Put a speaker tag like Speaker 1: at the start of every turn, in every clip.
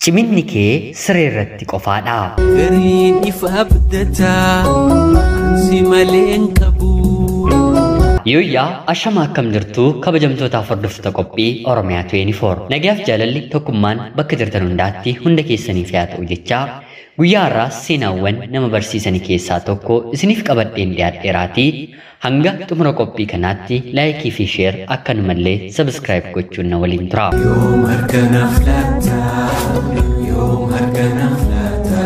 Speaker 1: Ciminni kee siree irratti qofaadha.
Speaker 2: Gariin ifa abdataa ansi malee hin qabu.
Speaker 1: Yooyyaa ashama akkam jirtu kabajamtootaaf hordoftoota qophii Oromiyaa 24. Nagaaf jaalalli tokkummaan bakka jirtan hundaatti hunda keessaniif haa ta'u jechaa guyyaa har'aa seenaawwan nama barsiisanii keessaa tokko isiniif qabadheen dhiyaadheeraatii hanga xumura qophii kanaatti laayikii fi sheer akkanumallee sabiskiraayib gochuun na waliin tura.
Speaker 2: Yoom harkanaaf laata? Yoom harkanaaf laata?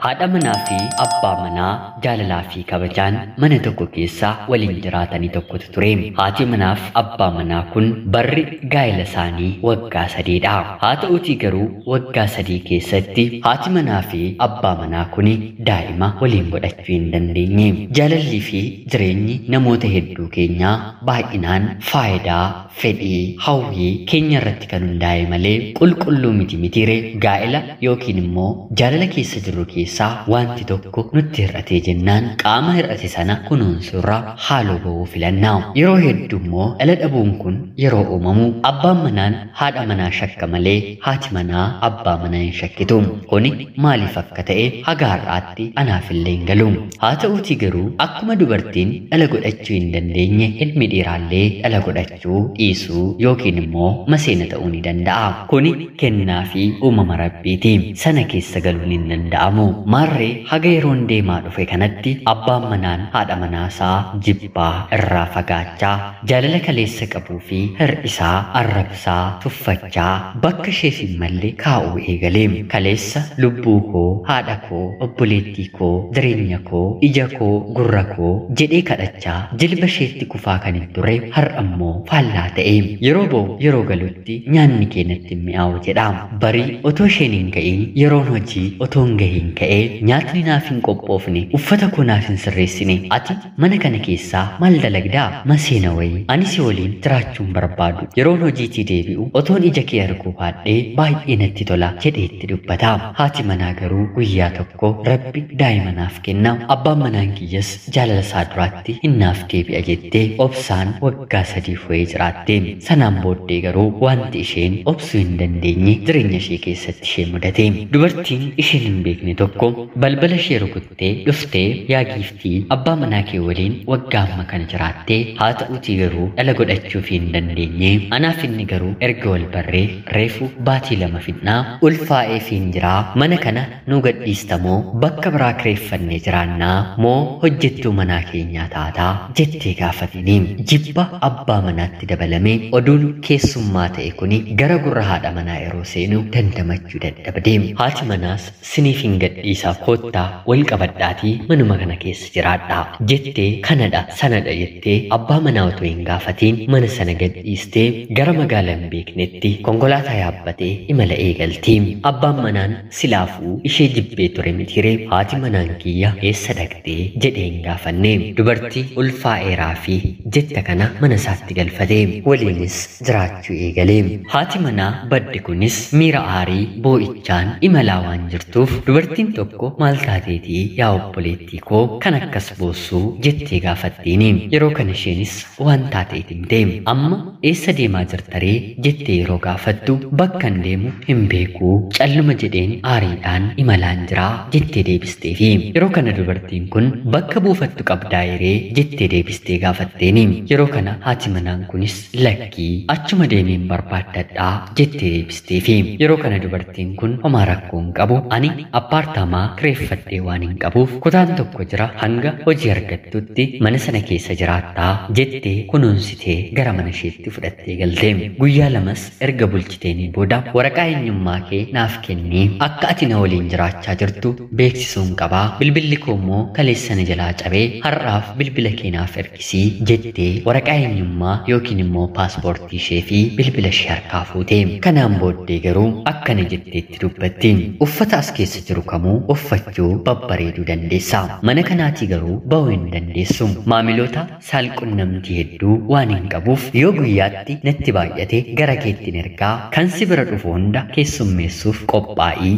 Speaker 1: Haadha manaa fi abbaa manaa jaalalaa fi kabajaan mana tokko keessa waliin jiraatanii tokkotu ture. Haati manaaf abbaa manaa kun barri gaa'ela isaanii waggaa sadiidha. Haa ta'uutii garuu waggaa sadii keessatti haati manaa fi abbaa manaa kun daa'ima waliin godhachuu hin dandeenye. Jaalallii fi jireenyi namoota hedduu keenyaa baay'inaan faayidaa, fedhii, hawwii keenya irratti kan hundaa'e malee qulqulluu miti mitiire gaa'ela yookiin immoo jaalala keessa jirru keessa wanti tokko nutti hir'atee jennaan qaama hir'ate sana kunuunsurra haaloo ba'uu filannaa. Yeroo hedduu immoo dhala dhabuun kun yeroo uumamu abbaan manaan haadha manaa shakka malee haati manaa abbaa manaa hin shakkitu. Kuni maaliif akka ta'e haga har'aatti anaaf illee hin galu. Haa ta'uutii garuu akkuma dubartiin dhala godhachuu hin dandeenye ilmi dhiiraallee dhala godhachuu dhiisuu yookiin immoo maseena ta'uu ni danda'a. Kuni kennaa fi uumama rabbiiti. Sana keessa galuun hin danda'amu. Maarree haga yeroon deemaa dhufe kanatti abbaan manaan haadha manaasaa jibbaa irraa fagaachaa jaalala kaleessa qabuu fi hir'isaa arrabsaa tuffachaa bakka isheef hin malle kaa'uu eegalee kaleessa lubbuu koo haadha koo obboleettii koo jireenya koo ija koo gurra koo jedhee kadhachaa jilba isheetti kufaa kan hin turre har'a immoo faallaa ta'e yeroo ba'u yeroo galutti nyaanni kee natti hin mi'aawu jedha. Barii otoo isheen hin ga'iin yeroon hojii otoo hin gahiin ka'ee nyaatni naaf hin qophoofne uffata koo naaf hin sirreessine ati mana kana keessaa maal dalagdaa maseena wayii ani si waliin jiraachuun barbaadu yeroon hojiitii deebi'u otoon ija kee arguu baadhee baay'ee natti tola jedhee itti dubbata. Haati manaa garuu guyyaa tokko rabbi daa'ima naaf kenna abbaan manaan kiyyas jaalala isaa duraatti hin naaf deebi'a jettee obsaan waggaa sadii fo'ee jiraatte. Sanaan booddee garuu wanti isheen obsuu hin dandeenye jireenya ishee keessatti ishee mudate. Dubartiin isheen hin beekne tokko balbala ishee rukuttee dhuftee yaa giiftii abbaa manaa kee waliin waggaa amma kana jiraattee haa ta'uutii garuu dhala godhachuuf hin dandeenye anaaf inni garuu erga wal barree reefu baatii lama fidnaa ulfaa'ee fi hin jiraa mana kana nuu gadhiistamoo bakka biraa kireeffannee jiraannaa moo hojjettuu manaa keenyaa taataa jettee gaafatini. Jibba abbaa manaatti dabalamee oduun keessummaa ta'e kuni gara gurra haadha manaa yeroo seenu dandamachuu dadhabde. Haati manaas siniif hin gadhiisaa koottaa wal qabadhaatii manuma kana keessa jiraadhaa jettee kanadha sanadha jettee abbaa manaa otoo hin gaafatiin mana sana gadhiistee gara magaalaa hin beeknetti konkolaataa yaabbatee imala eegalti. Abbaan manaan silaafuu ishee jibbee ture mitiiree haati manaan kiyya eessa dhaqxee jedhee hin gaafanne. Dubartii ulfaa'eeraa fi jetta kana mana isaatti galfatee waliinis jiraachuu eegalee. Haati manaa badde kunis miira aarii boo'ichaan imalaa waan jirtuuf dubartiin tokko maal taateetii yaa obboleettii koo kan akkas boossuu jettee gaafattiini. Yeroo kana isheenis waan taateet himte. Amma eessa deemaa jirtaree jettee yeroo gaafattu bakka hin deemu hin beekuu calluma jedheen aariidhaan imalaan jiraa jettee deebisteefi. Yeroo kana dubartiin kun bakka buufattu qabdaa yeree jettee deebistee gaafatteeni. Yeroo kana haati manaan kunis lakkii achuma deemeen barbaaddadhaa jettee deebisteefi. Yeroo kana dubartiin kun homaa rakkoo hin qabu ani appaartaamaa kireeffadhee waan hin qabuuf kutaan tokko jira hanga hojii argattutti mana sana keessa jiraattaa jettee kunuunsitee gara mana isheetti fudhattee galte. Guyyaa lamas erga bulchiteenii booda waraqaa eenyummaa kee naaf kennii akka ati na waliin jiraachaa jirtu beeksisuun qabaa bilbilli koo immoo kaleessa na jalaa cabee har'aaf bilbila kee naaf ergisii jettee waraqaa eenyummaa yookiin immoo paaspoortii ishee fi bilbila ishee harkaa fuute. Kanaan booddee garuu akkana jetteetti dubbatti. Uffata as keessa jiru kamuu uffachuu babbareeduu dandeessa. Mana kanaatii garuu ba'uu hin dandeessu. Maamiloota saalqunnamtii hedduu waan hin qabuuf yoo guyyaatti natti baay'ate gara keettiin ergaa kan si bira dhufu hunda keessummeessuuf qophaa'ii.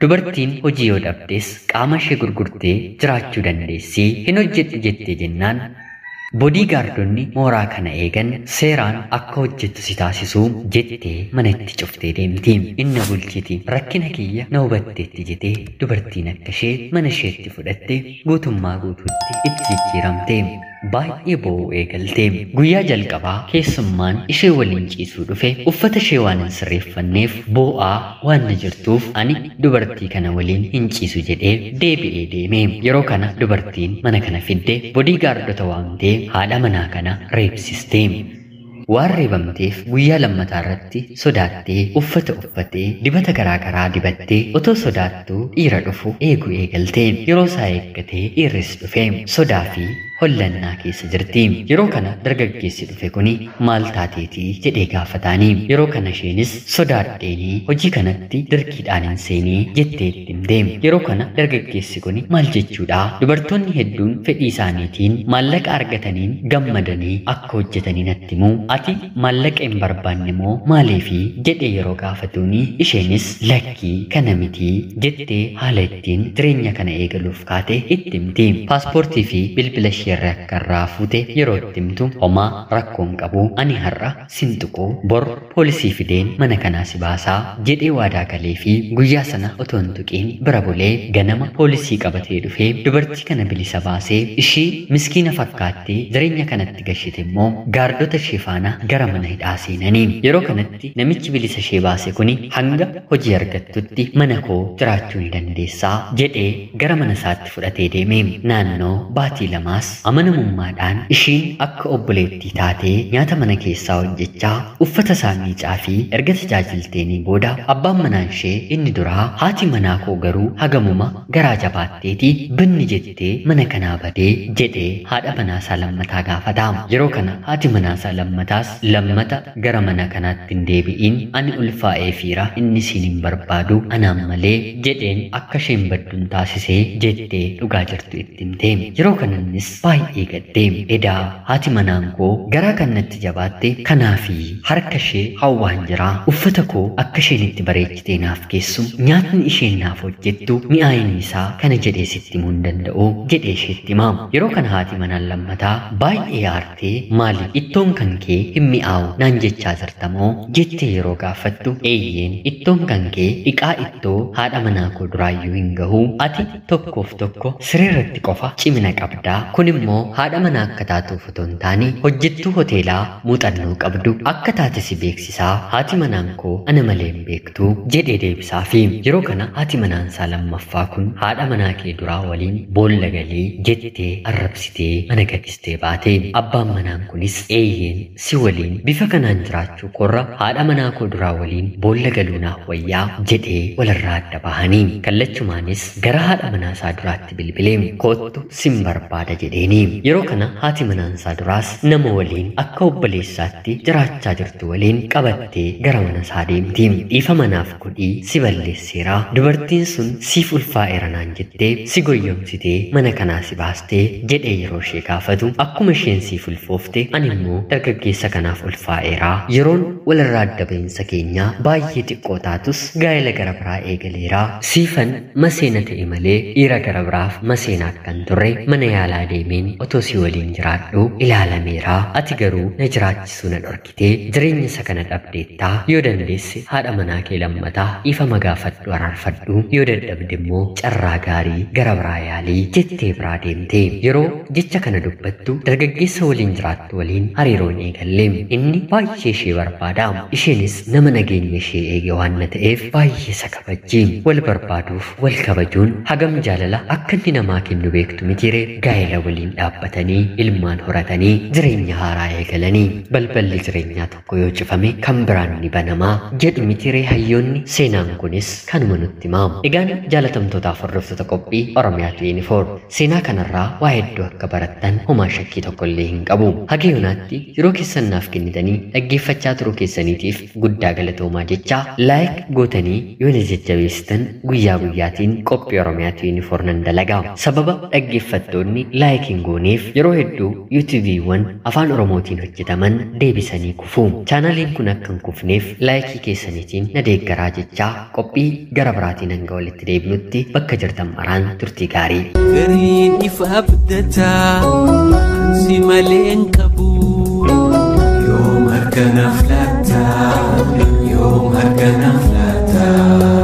Speaker 1: Dubartiin hojii yoo dhabdes qaama ishee gurgurtee jiraachuu dandeessi. Hin hojjedhu jettee jennaan Boodigaardonni mooraa kana eegan seeraan akka hojjettu si taasisuu jettee mana itti cuftee deemti. Inni bulchiti rakkina kiyya na hubatteetti jettee dubartiin akka ishee mana isheetti fudhatte guutummaa guutuutti itti jijjiiramte. Baay'ee boo'uu eegalte. Guyyaa jalqabaa keessummaan ishee waliin ciisuu dhufe uffata ishee waan hin sirreeffanneef boo'aa waan na jirtuuf ani dubartii kana waliin hin ciisu jedhee deebi'ee deeme. Yeroo kana dubartiin mana kana fidde boodigaardota waamtee haadha manaa kana reebsiste. Waan reebamteef guyyaa lammataa irratti sodaattee uffata uffatee dibata garaagaraa dibattee otoo sodaattuu dhiira dhufu eeguu eegalte. Yeroo isaa eeggatee dhiirris dhufe sodaa fi hollannaa keessa jirti. Yeroo kana dargaggeessi dhufe kuni maal taateetii jedhee gaafataani. Yeroo kana isheenis sodaadheenii hojii kanatti dirqiidhaan hin seenii jettee itti himte. Yeroo kana dargaggeessi kuni maal jechuudha? Dubartoonni hedduun fedhii isaaniitiin maallaqa argataniin gammadanii akka hojjetanii natti himu. Ati maallaqa hin barbaanne moo maaliifi jedhee yeroo gaafatuuni isheenis lakkii kana mitii jettee haala ittiin jireenya kana eegaluuf kaate itti himti. Paaspoortii fi bilbila ishee irraa akka irraa fuute yeroo itti himtu homaa rakkoon qabu ani har'a sin tuqu bor poolisii fideen mana kanaa si baasaa jedhee waadaa galee fi guyyaa sana otoo hin tuqiin bira bulee ganama poolisii qabatee dhufee dubartii kana bilisa baasee ishii miskiina fakkaattee jireenya kanatti gashite immoo gaardota ishee faana gara mana hidhaa seenanii. Yeroo kanatti namichi bilisa ishee baase kuni hanga hojii argattutti mana koo jiraachuu ni dandeessaa jedhee gara mana isaatti fudhatee deeme. Naannoo baatii lamaas amanamummaadhaan ishiin akka obboleettii taatee nyaata mana keessaa hojjechaa uffata isaa miicaa fi erga tajaajilteenii booda abbaan manaan ishee inni duraa haati manaa koo garuu hagamuma garaa jabaatteeti binni jettee mana kanaa badee jedhee haadha manaa isaa lammataa gaafata. Yeroo kana haati manaa isaa lammataas lammata gara mana kanaatti hin deebi'iin ani ulfaa'ee fiira inni siin hin barbaadu anaan malee jedheen akka isheen badduun taasisee jettee dhugaa jirtu itti himte. Yeroo kanannis baay'ee gaddee edaa haati manaan koo garaa kan natti jabaatte kanaafi harka ishee hawwaan jira uffata koo akka isheen itti bareechitee naaf geessu nyaatni isheen naaf hojjettu mi'aayinni isaa kana jedhee sitti himuu hin danda'u jedhee isheetti hima. Yeroo kana haati manaan lammataa baay'ee aartee maali ittoon kan kee hin mi'aawu naan jechaa jirtamoo jettee yeroo gaafattu eeyyeen ittoon kan kee dhiqaa ittoo haadha manaa koo duraayyuu hin gahu ati tokkoof tokko sireerratti qofa cimina qabdaa kun immoo haadha manaa akka taatuuf otoo hin taane hojjettuu hoteelaa muuxannoo qabdu akka taate si beeksisaa haati manaan koo ana malee hin beektu jedhee deebisaafi. Yeroo kana haati manaan isaa lammaffaa kun haadha manaa kee duraa waliin boolla galii jettee arrabsitee mana gadhistee baate. Abbaan manaan kunis eeyyeen si waliin bifa kanaan jiraachuu korra haadha manaa koo duraa waliin boolla galuu naaf wayyaa jedhee walirraa adda bahanii kallachumaanis gara haadha manaa isaa duraatti bilbilee koottu sin barbaada jedheeni. Yeroo kana haati manaan isaa duraas nama waliin akka obboleessaatti jiraachaa jirtu waliin qabattee gara mana isaa deemti. Dhiifa manaaf godhii si balleesseera dubartiin sun siif ulfaa'eera naan jettee si goyyomsitee mana kanaa si baastee jedhee yeroo ishee gaafatu akkuma isheen siif ulfoofte ani immoo dargaggeessa kanaaf ulfaa'eera yeroon walirraa adda bahinsa keenyaa baay'ee xiqqoo taatus gaa'ela gara biraa eegaleera siifan maseena ta'e malee dhiira gara biraaf maseena akkan turre mana yaalaa deemeen otoo si waliin jiraadhu ilaalameera ati garuu na jiraachisuu na dhorkitee jireenya isa kana dhabdeettaa yoo dandeesse haadha manaa kee lammataa dhiifama gaafadhu araarfadhu yoo dadhabde immoo carraa gaarii gara biraa yaalii jettee biraa deemte. Yeroo jecha kana dubbattu dargaggeessa waliin jiraattu waliin hariiroon eegalle inni baay'ee ishee barbaada isheenis nama nageenya ishee eege waan na ta'eef baay'ee isa kabajji wal barbaaduuf wal kabajuun hagam jaalala akka inni namaa kennu beektu mitiire gaa'ela waliin dhaabbatanii ilmaan horatanii jireenya haaraa eegalanii balballi jireenyaa tokko yoo cufame kan biraan ni banamaa jedhu mitiiree hayyoonni seenaan kunis kanuma nutti himamu. Egaan jaalatamtootaaf hordoftoota qophii Oromiyaa 24 seenaa kanarraa waa hedduu akka barattan homaa shakkii tokko illee hin qabu. Haga yoonaatti yeroo keessan naaf kennitanii dhaggeeffachaa turuu keessaniitiif guddaa galatoomaa jechaa laayik gootanii yoo na jajjabeessitan guyyaa guyyaatiin qophii Oromiyaa 24 nan dalagaa. Sababa dhaggeeffattoonni laayikii laayikii hin gooneef yeroo hedduu yuutuubiiwwan afaan Oromootiin hojjetaman deebisanii kufu. Chaanaliin kun akka hin kufneef laayikii keessaniitiin na deeggaraa jechaa qophii gara biraatiin hanga walitti deebinutti bakka jirtan maraan turtii gaarii.
Speaker 2: Gariin ifa abdataa ansi malee hin qabu. Yoom harka naaf laata? Yoom harka naaf laata?